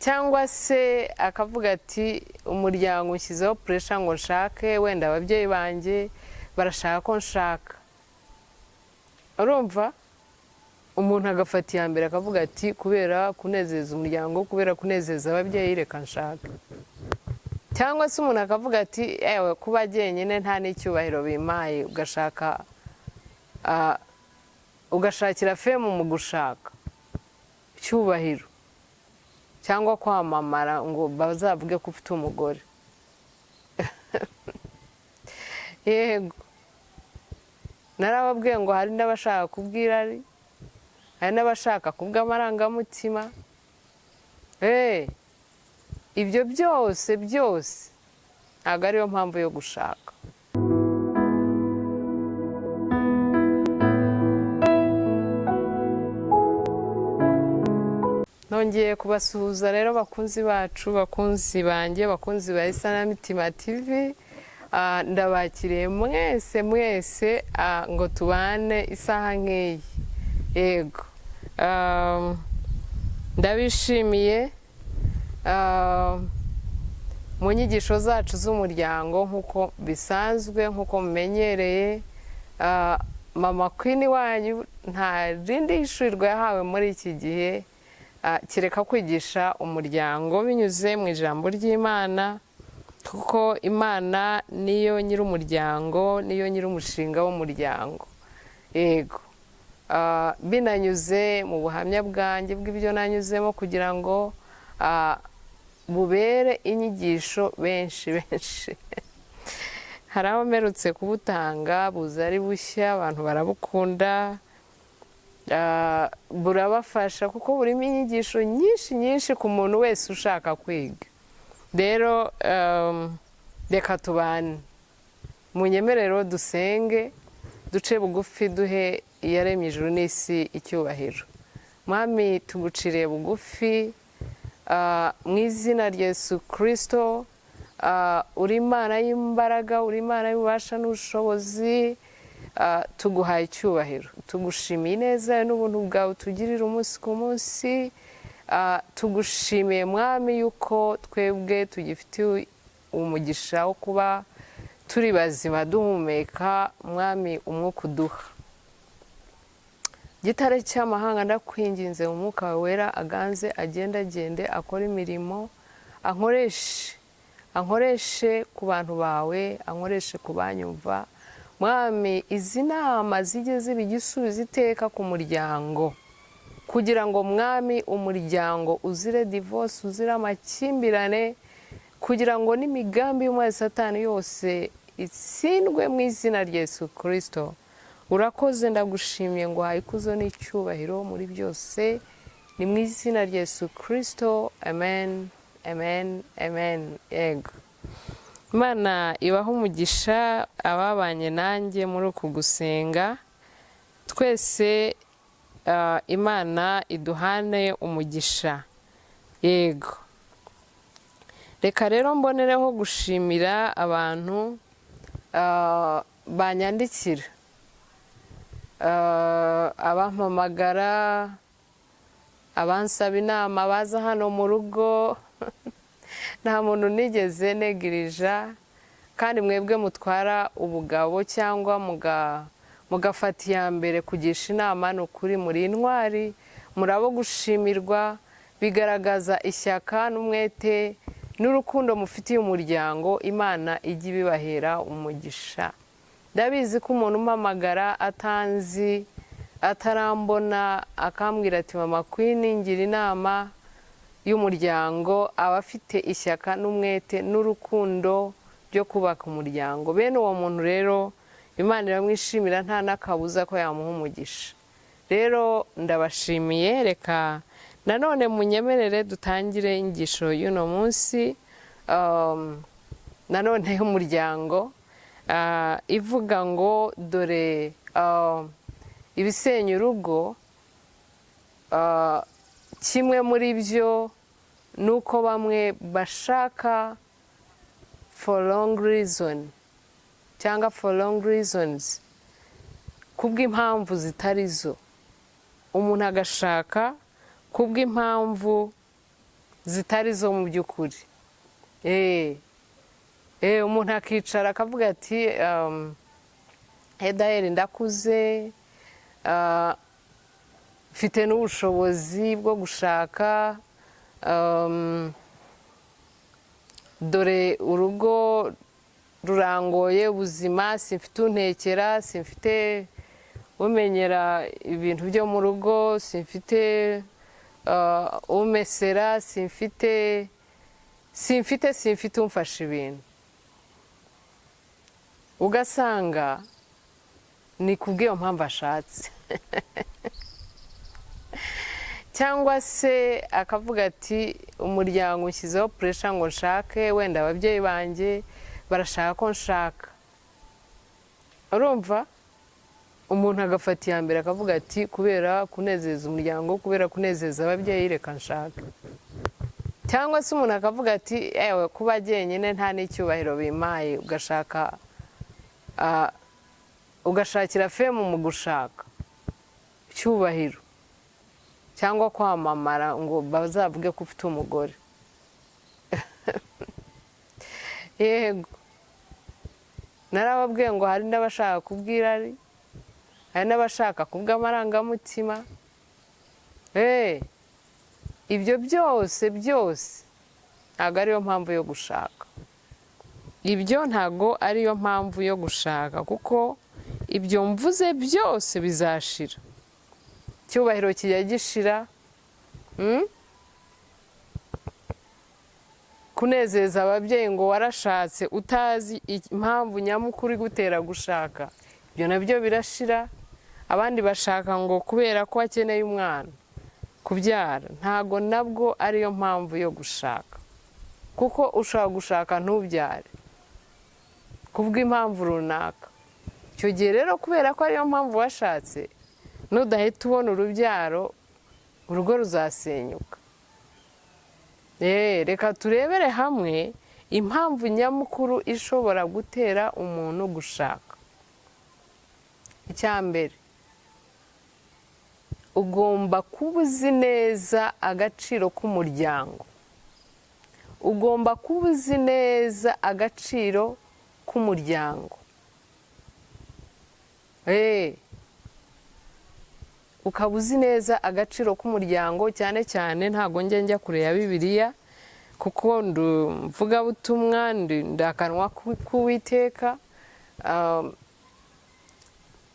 Cyangwa se akavuga ati: "Umuryango ushyizeho pressure ngo nshake, wenda ababyeyi banjye barashaka ko nshaka." Urumva, umuntu agafata iya mbere akavuga ati: "Kubera kunezeza umuryango, kubera kunezeza ababyeyi, reka nshake." Cyangwa se umuntu akavuga ati: "Ewe, kuba jyenyine nta n'icyubahiro bimpaye." Ugashaka, ugashakira fame mu gushaka icyubahiro cyangwa kwamamara ngo bazavuge ko ufite umugore. Yego, narababwiye ngo hari n'abashaka kubw'irari, hari n'abashaka kubw'amarangamutima. Ibyo byose byose ntabwo ariyo mpamvu yo gushaka. Nongeye kubasuhuza rero, bakunzi bacu, bakunzi banjye, bakunzi ba Isanamitima TV. Ndabakiriye mwese mwese, ngo tubane isaha nk'iyi. Yego, ndabishimiye mu nyigisho zacu z'umuryango. Nk'uko bisanzwe, nk'uko mumenyereye, Mama Queen wanyu nta rindi hishurirwa yahawe muri iki gihe, kereka kwigisha umuryango binyuze mu ijambo ry'Imana, kuko Imana niyo nyir'umuryango, niyo nyir'umushinga w'umuryango. Yego, binanyuze mu buhamya bwanjye bw'ibyo nanyuzemo, kugira ngo bubere inyigisho benshi benshi. Hari aho mperutse kubutanga, buza ari bushya, abantu barabukunda, burabafasha kuko burimo inyigisho nyinshi nyinshi ku muntu wese ushaka kwiga. Rero reka tubane, munyemerero dusenge, duce bugufi, duhe Iyaremye ijuru n'isi icyubahiro. Mwami, tuguciriye bugufi mu izina rya Yesu Kirisito. Uri Imana y'imbaraga, uri Imana y'ububasha n'ubushobozi. Tuguhaye icyubahiro, tugushimiye ineza n'ubuntu bwawe tugirira umunsi ku munsi. Tugushimiye, Mwami, yuko twebwe tugifitiye umugisha wo kuba turi bazima, duhumeka, Mwami, umwuka uduha. Gitare cy'amahanga, ndakwinginze mu Mwuka wawe Wera aganze, agendagende, akore imirimo, ankoreshe, ankoreshe ku bantu bawe, ankoreshe ku banyumva. Mwami, izi nama zijye ziba igisubizo iteka ku muryango, kugira ngo, Mwami, umuryango uzire divorce, uzire amakimbirane, kugira ngo n'imigambi y'umwanzi Satani yose itsindwe mu izina rya Yesu Kirisito. Urakoze, ndagushimiye ngo uhaye ikuzo n'icyubahiro muri byose. Ni mu izina rya Yesu Kirisito, amen, amen, amen. Yego, Imana ibahe umugisha ababanye nanjye muri uku gusenga twese. Imana iduhane umugisha. Yego, reka rero mbonereho gushimira abantu banyandikira, abampamagara, abansaba inama, baza hano mu rugo. Nta muntu nigeze negirija. Kandi mwebwe mutwara ubugabo cyangwa mugafata iya mbere kugisha inama, ni ukuri muri intwari, murabo gushimirwa. Bigaragaza ishyaka n'umwete n'urukundo mufitiye umuryango. Imana ijya ibibahera umugisha. Ndabizi ko umuntu umpamagara atanzi, atarambona, akambwira ati: "Mama Queen, ngira inama y'umuryango," aba afite ishyaka n'umwete n'urukundo byo kubaka umuryango. Bene uwo muntu rero Imana iramwishimira, nta n'akabuza ko yamuha umugisha. Rero ndabashimiye. Reka nanone munyemerere dutangire inyigisho y'uno munsi, nanone y'umuryango, ivuga ngo: "Dore ibisenya urugo." Kimwe muri byo ni uko bamwe bashaka for wrong reason cyangwa for wrong reasons, kubw'impamvu zitari zo. Umuntu agashaka kubw'impamvu zitari zo mu by'ukuri. Umuntu akicara akavuga ati: "Edaheri, ndakuze, mfite n'ubushobozi bwo gushaka, dore urugo rurangoye, ubuzima, simfite untekera, simfite umenyera ibintu byo mu rugo, simfite umesera, simfite umfasha ibintu." Ugasanga ni kubw'iyo mpamvu ashatse, cyangwa se akavuga ati: "Umuryango ushyizeho pressure ngo nshake, wenda ababyeyi banjye barashaka ko nshaka." Urumva, umuntu agafata iya mbere akavuga ati: "Kubera kunezeza umuryango, kubera kunezeza ababyeyi, reka nshake." Cyangwa se umuntu akavuga ati: "Ewe, kuba jyenyine nta n'icyubahiro bimpaye." Ugashaka, ugashakira fame mu gushaka icyubahiro cyangwa kwamamara ngo bazavuge ko ufite umugore. Yego, narababwiye ngo hari n'abashaka kubw'irari, hari n'abashaka kubw'amarangamutima. Ibyo byose byose ntabwo ariyo mpamvu yo gushaka. Ibyo ntabwo ariyo mpamvu yo gushaka, kuko ibyo mvuze byose bizashira. Icyubahiro kijya gishira, Kunezeza ababyeyi ngo warashatse utazi impamvu nyamukuru igutera gushaka, ibyo nabyo birashira. Abandi bashaka ngo kubera ko akeneye umwana, kubyara. Ntabwo nabwo ariyo mpamvu yo gushaka, kuko ushobora gushaka ntubyare kubw'impamvu runaka. Icyo gihe rero, kubera ko ariyo mpamvu washatse, nudahita ubona urubyaro, urugo ruzasenyuka. Reka turebere hamwe impamvu nyamukuru ishobora gutera umuntu gushaka. Icya mbere, ugomba kuba uzi neza agaciro k'umuryango. Ugomba kuba uzi neza agaciro k'umuryango. Ukaba uzi neza agaciro k'umuryango. Cyane cyane ntabwo njya kure ya Bibiliya, kuko mvugabutumwa, ndakanwa k'Uwiteka.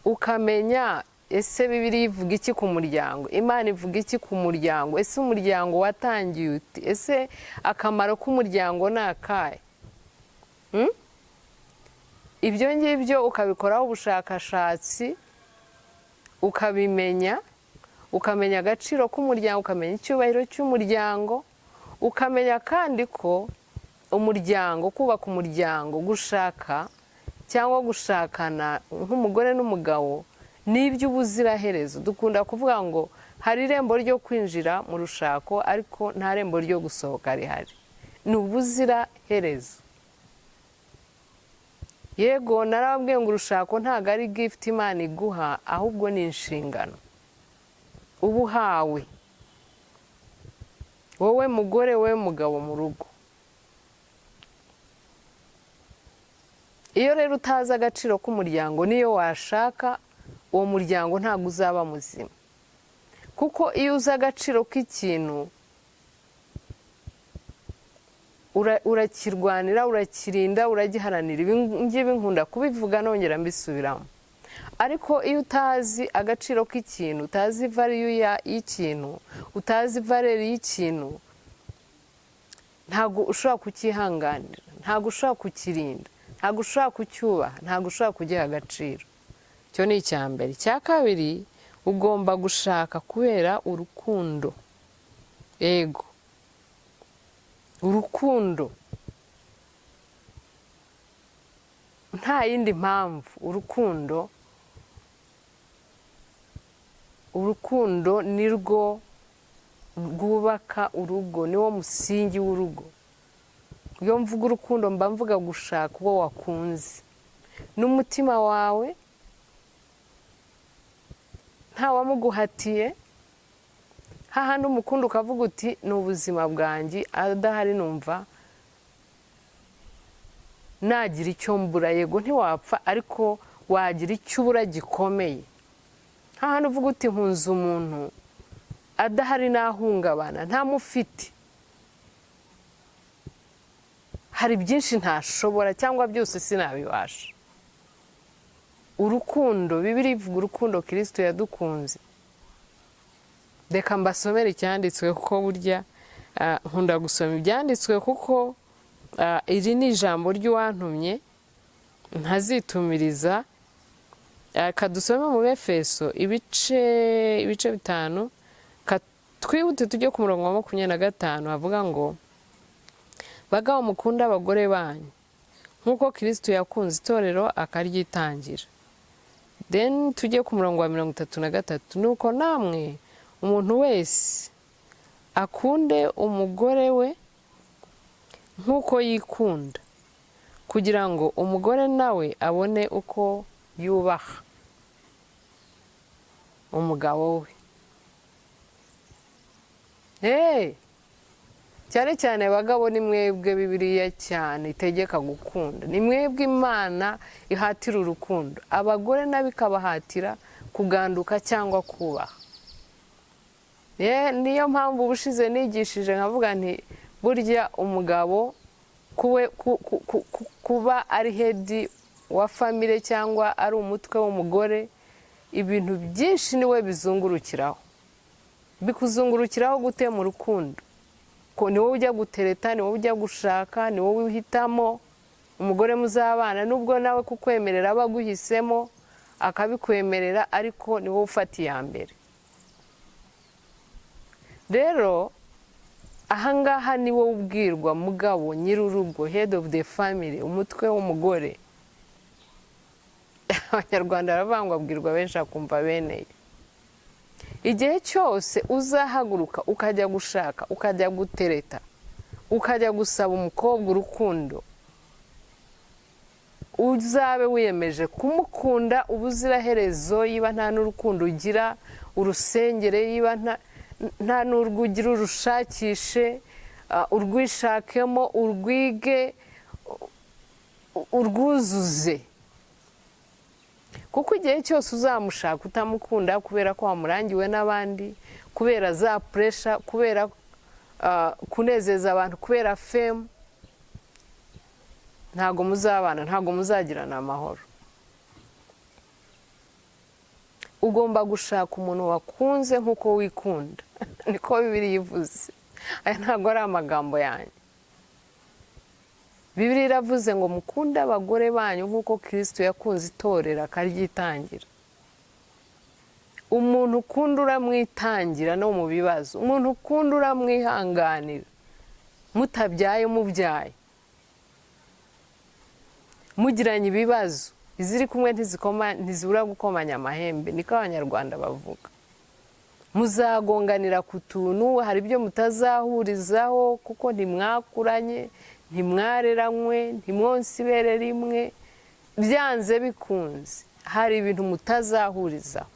Ukamenya: ese Bibiliya ivuga iki ku muryango? Imana ivuga iki ku muryango? Ese umuryango watangiye ute? Ese akamaro k'umuryango ni akahe? Ibyo ngibyo ukabikoraho ubushakashatsi, ukabimenya, ukamenya agaciro k'umuryango, ukamenya icyubahiro cy'umuryango, ukamenya kandi ko umuryango, kubaka umuryango, gushaka cyangwa gushakana nk'umugore n'umugabo ni iby'ubuziraherezo. Dukunda kuvuga ngo hari irembo ryo kwinjira mu rushako, ariko nta rembo ryo gusohoka rihari, ni ubuziraherezo. Yego, narababwiye ngo urushako ntabwo ari gift Imana iguha, ahubwo ni inshingano uba uhawe, wowe mugore, wowe mugabo mu rugo. Iyo rero utazi agaciro k'umuryango, niyo washaka, uwo muryango ntabwo uzaba muzima, kuko iyo uzi agaciro k'ikintu urakirwanira, urakirinda, uragiharanira. Ibi ngibi nkunda kubivuga nongera mbisubiramo. Ariko iyo utazi agaciro k'ikintu, utazi value y'ikintu, utazi valeur y'ikintu, ntabwo ushobora kucyihanganira, ntabwo ushobora kukirinda, ntabwo ushobora kucyubaha, ntabwo ushobora kugiha agaciro. Icyo ni icya mbere. Icya kabiri, ugomba gushaka kubera urukundo. Yego, urukundo, nta yindi mpamvu. Urukundo, urukundo ni rwo rwubaka urugo, niwo musingi w'urugo. Iyo mvuga urukundo, mba mvuga gushaka uwo wakunze n'umutima wawe, nta wamuguhatiye. Hahandi umukunda ukavuga uti: "Ni ubuzima bwanjye, adahari numva nagira icyo mbura." Yego, ntiwapfa, ariko wagira icyo ubura gikomeye. Hahandi uvuga uti: "Nkunze umuntu, adahari nahungabana, ntamufite hari byinshi ntashobora cyangwa byose sinabibasha." Urukundo, Bibiliya ivuga urukundo Kirisito yadukunze. Reka mbasomere icyanditswe, kuko burya nkunda gusoma ibyanditswe, kuko iri ni ijambo ry'uwantumye, ntazitumiriza. Kadusome mu Befeso ibice 5, twihute tujye ku murongo wa 25, havuga ngo: "Bagabo, mukunda abagore banyu nk'uko Kirisito yakunze itorero akaryitangira." Then tujye ku murongo wa 33: "Nuko namwe, umuntu wese akunde umugore we nk'uko yikunda, kugira ngo umugore nawe abone uko yubaha umugabo we." Hey! Cyane cyane abagabo, ni mwebwe Bibiliya cyane itegeka gukunda, ni mwebwe Imana ihatira urukundo. Abagore nabo ikabahatira kuganduka cyangwa kubaha. Niyo mpamvu ubushize nigishije nkavuga nti: "Burya umugabo kuba ari head wa family cyangwa ari umutwe w'umugore, ibintu byinshi niwe bizungurukiraho." Bikuzungurukiraho gute? Mu rukundo. Ko ni wowe ujya gutereta, ni wowe ujya gushaka, ni wowe uhitamo umugore muzabana, nubwo nawe kukwemerera aba aguhisemo akabikwemerera, ariko ni wowe ufata iya mbere. Rero ahangaha ni wowe ubwirwa, mugabo, nyir'urugo, head of the family, umutwe w'umugore. Abanyarwanda baravuga ngo abwirwa benshi akumva beneye. Igihe cyose uzahaguruka ukajya gushaka, ukajya gutereta, ukajya gusaba umukobwa urukundo, uzabe wiyemeje kumukunda ubuziraherezo. Yiba nta n'urukundo ugira, urusengere. Yiba nta n'urwo ugira, urushakishe, urwishakemo, urwige, urwuzuze. Kuko igihe cyose uzamushaka utamukunda, kubera ko wamurangiwe n'abandi, kubera za pressure, kubera kunezeza abantu, kubera fame, ntabwo muzabana, ntabwo muzagirana amahoro. Ugomba gushaka umuntu wakunze nk'uko wikunda, niko Bibiliya ivuze. Aya ntabwo ari amagambo yanjye. Bibiliya iravuze ngo: "Mukunde abagore banyu nk'uko Kirisito yakunze itorero akaryitangira." Umuntu ukunda uramwitangira no mu bibazo, umuntu ukunda uramwihanganira, mutabyaye, mubyaye, mugiranye ibibazo. Iziri kumwe ntizibura gukomanya amahembe, niko Abanyarwanda bavuga. Muzagonganira ku tuntu, hari ibyo mutazahurizaho, kuko ntimwakuranye, ntimwareranywe, ntimwonse ibere rimwe. Byanze bikunze hari ibintu mutazahurizaho.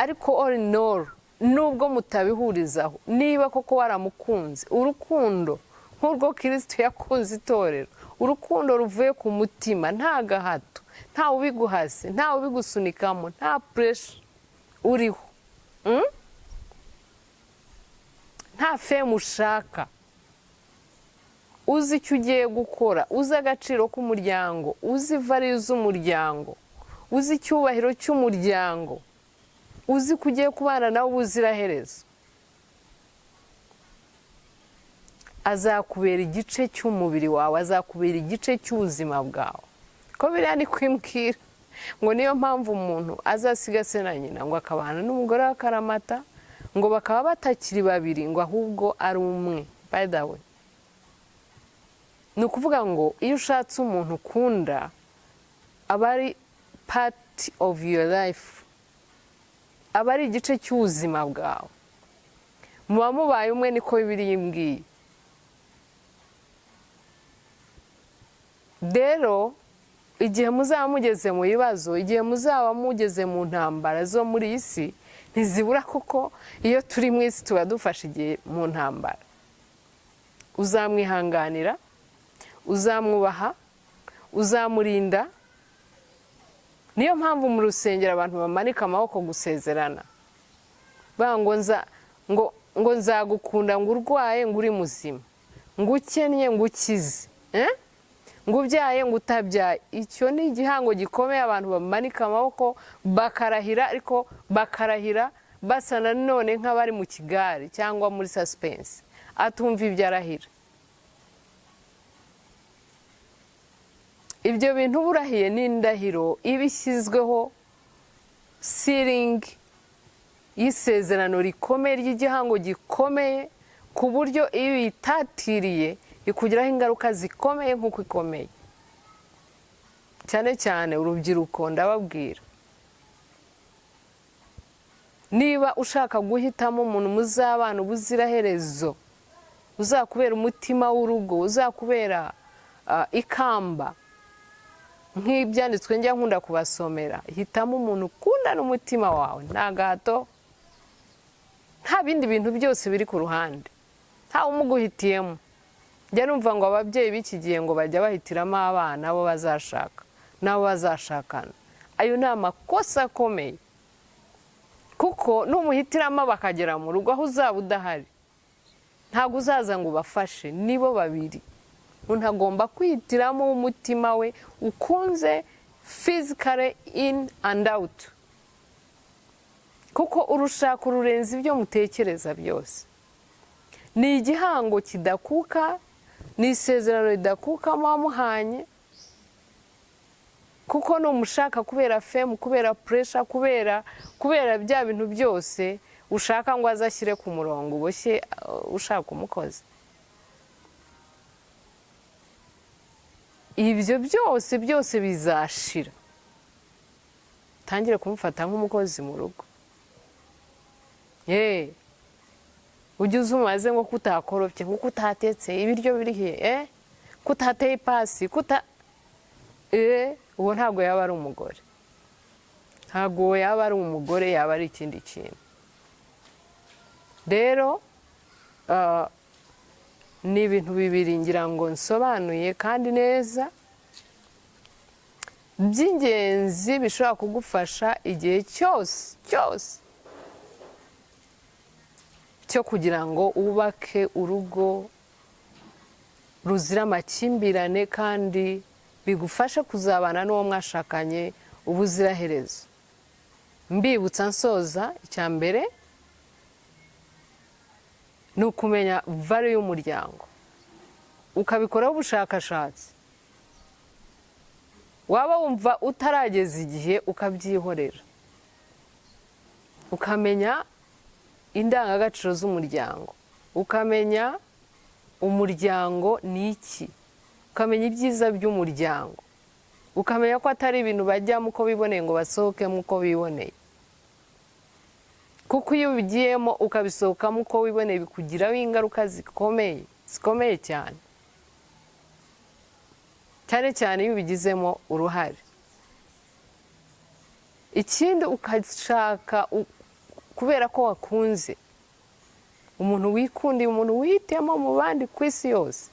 Ariko all in all, nubwo mutabihurizaho, niba koko waramukunze urukundo nk'urwo Kirisito yakunze itorero, urukundo ruvuye ku mutima, nta gahato, ntawe ubiguhase, ntawe ubigusunikamo, nta pressure uriho, Nta fame ushaka, uzi icyo ugiye gukora, uzi agaciro k'umuryango, uzi value z'umuryango, uzi icyubahiro cy'umuryango, uzi ko ugiye kubana nawe ubuziraherezo, azakubera igice cy'umubiri wawe, azakubera igice cy'ubuzima bwawe. Ko biriya ni kwimbwira ngo niyo mpamvu umuntu azasiga se na nyina, ngo akabana n'umugore we akaramata, ngo bakaba batakiri babiri, ngo ahubwo ari umwe. By the way, ni ukuvuga ngo iyo ushatse umuntu ukunda, aba ari part of your life, aba ari igice cy'ubuzima bwawe, muba mubaye umwe, niko Bibiliya imbwiye. Rero igihe muzaba mugeze mu bibazo, igihe muzaba mugeze mu ntambara zo muri iyi si, Ntizibura, kuko iyo turi mu isi tuba dufashe igihe mu ntambara. Uzamwihanganira, uzamwubaha, uzamurinda. Niyo mpamvu mu rusengero abantu bamanika amaboko gusezerana, ngo nza ngo nzagukunda, ngo urwaye, ngo uri muzima, ngo ukennye, ngo ukize, ngo ubyaye, ngo utabyaye. Icyo ni igihango gikomeye. Abantu bamanika amaboko bakarahira, ariko bakarahira basa nanone nk'abari mu kigare cyangwa muri suspense, atumva ibyo arahira. Ibyo bintu uba urahiye ni indahiro iba ishyizweho sealing y'isezerano rikomeye, ry'igihango gikomeye, ku buryo iyo uyitatiriye ikugiraho ingaruka zikomeye nk'uko ikomeye. Cyane cyane urubyiruko, ndababwira, niba ushaka guhitamo umuntu muzabana ubuziraherezo, uzakubera umutima w'urugo, uzakubera ikamba, nk'ibyanditswe njya nkunda kubasomera, hitamo umuntu ukunda n'umutima wawe, nta gahato, nta bindi bintu byose biri ku ruhande, ntawe umuguhitiyemo. Njya numva ngo ababyeyi b'iki gihe ngo bajya bahitiramo abana abo bazashaka n'abo bazashakana. Ayo ni amakosa akomeye, kuko numuhitiramo bakagera mu rugo aho uzaba udahari, ntabwo uzaza ngo ubafashe. Nibo babiri. Umuntu agomba kwihitiramo umutima we ukunze, physically, in and out, kuko urushako rurenze ibyo mutekereza byose. Ni igihango kidakuka, ni isezerano ridakuka muba muhanye, kuko numushaka kubera fame, kubera pressure, kubera bya bintu byose ushaka ngo aze ashyire ku murongo, uboshye ushaka umukozi, ibyo byose byose bizashira, utangire kumufata nk'umukozi mu rugo. Yeee, ujye uza umubaze ngo kutakoropye, ngo kutatetse ibiryo biri he, kutateye ipasi, kuta uwo ntabwo yaba ari umugore, ntabwo uwo yaba ari umugore, yaba ari ikindi kintu. Rero ni ibintu bibiri ngira ngo nsobanuye kandi neza by'ingenzi bishobora kugufasha igihe cyose cyose cyo kugira ngo wubake urugo ruzira amakimbirane, kandi bigufashe kuzabana n'uwo mwashakanye ubuziraherezo. Mbibutsa nsoza, icya mbere ni ukumenya value y'umuryango, ukabikoraho ubushakashatsi. Waba wumva utarageza igihe, ukabyihorera. Ukamenya indangagaciro z'umuryango, ukamenya umuryango ni iki, ukamenya ibyiza by'umuryango, ukamenya ko atari ibintu bajyamo uko biboneye ngo basohokemo uko biboneye, kuko iyo ubigiyemo ukabisohokamo uko wiboneye bikugiraho ingaruka zikomeye, zikomeye cyane, cyane cyane iyo ubigizemo uruhare. Ikindi, ukashaka kubera ko wakunze umuntu, wikundiye umuntu, wihitiyemo mu bandi ku isi yose,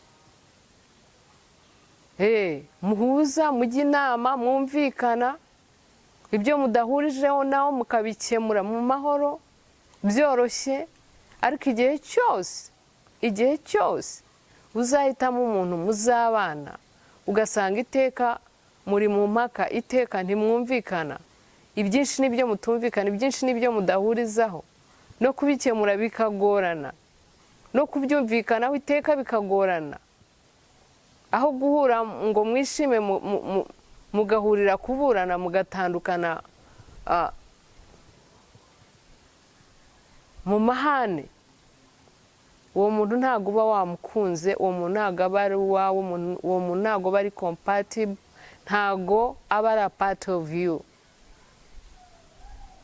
muhuza, mujya inama, mwumvikana, ibyo mudahurijeho naho mukabikemura mu mahoro byoroshye. Ariko igihe cyose, igihe cyose uzahitamo umuntu muzabana, ugasanga iteka muri mu mpaka, iteka ntimwumvikana, ibyinshi n'ibyo mutumvikana, ibyinshi n'ibyo mudahurizaho, no kubikemura bikagorana, no kubyumvikanaho iteka bikagorana, aho guhura ngo mwishime mugahurira kuburana, mugatandukana mu mahane, uwo muntu ntabwo uba wamukunze, uwo muntu ntabwo aba ari uwawe, uwo muntu ntabwo aba ari compatible, ntabwo aba ari a part of you.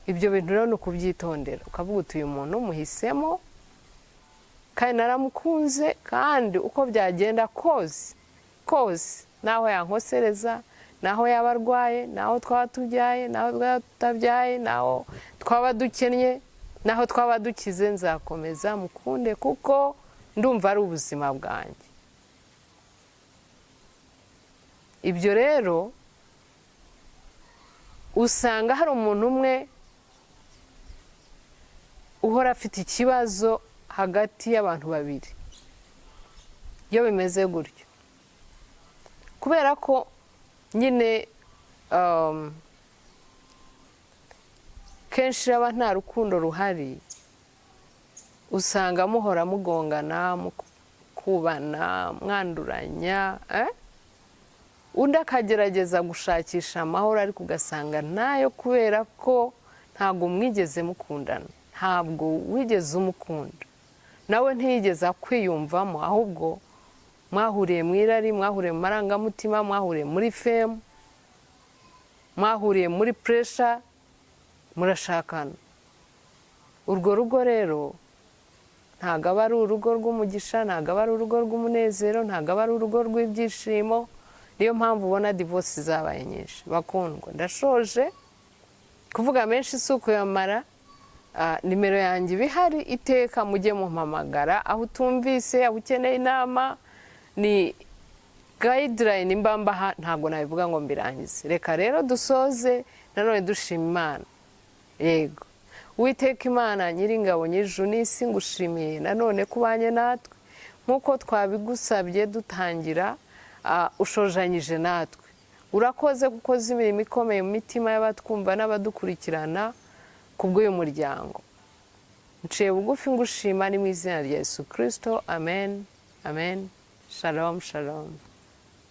Ibyo bintu rero ni ukubyitondera, ukavuga uti: "Uyu muntu muhisemo kandi naramukunze, kandi uko byagenda kose kose, naho yankosereza, naho yaba arwaye, naho twaba tubyaye, naho twaba tutabyaye, naho twaba dukennye." Naho twaba dukize, nzakomeza mukunde kuko ndumva ari ubuzima bwanjye. Ibyo rero usanga hari umuntu umwe uhora afite ikibazo hagati y'abantu babiri iyo bimeze gutyo, kubera ko nyine kenshi aba nta rukundo ruhari. Usanga muhora mugongana, mukubana, mwanduranya, eh? Undi akagerageza gushakisha amahoro, ariko ugasanga ntayo, kubera ko ntabwo mwigeze mukundana, ntabwo wigeze umukunda, nawe ntiyigeze akwiyumvamo. Ahubwo mwahuriye mu irari, mwahuriye mu marangamutima, mwahuriye muri fame, mwahuriye muri pressure, murashakana. Urwo rugo rero ntabwo aba ari urugo rw'umugisha, ntabwo aba ari urugo rw'umunezero, ntabwo aba ari urugo rw'ibyishimo. Niyo mpamvu ubona divorce zabaye nyinshi. Bakundwa, ndashoje. Kuvuga menshi si ukuyamara. Nimero yanjye iba ihari iteka, mujye mumpamagara aho utumvise, aho ukeneye inama. Ni guideline mba mbaha, ntabwo nabivuga ngo mbirangize. Reka rero dusoze nanone dushima Imana. Yego, Uwiteka Imana Nyiringabo, nyir'ijuru n'isi, ngushimiye nanone kubanye natwe nk'uko twabigusabye dutangira, ushojanyije natwe. Urakoze kuko uzi imirimo ikomeye mu mitima y'abatwumva n'abadukurikirana kubw'uyu muryango. Nciye bugufi ngushima, ni mu izina rya Yesu Kirisito, amen, amen. Shalom, shalom.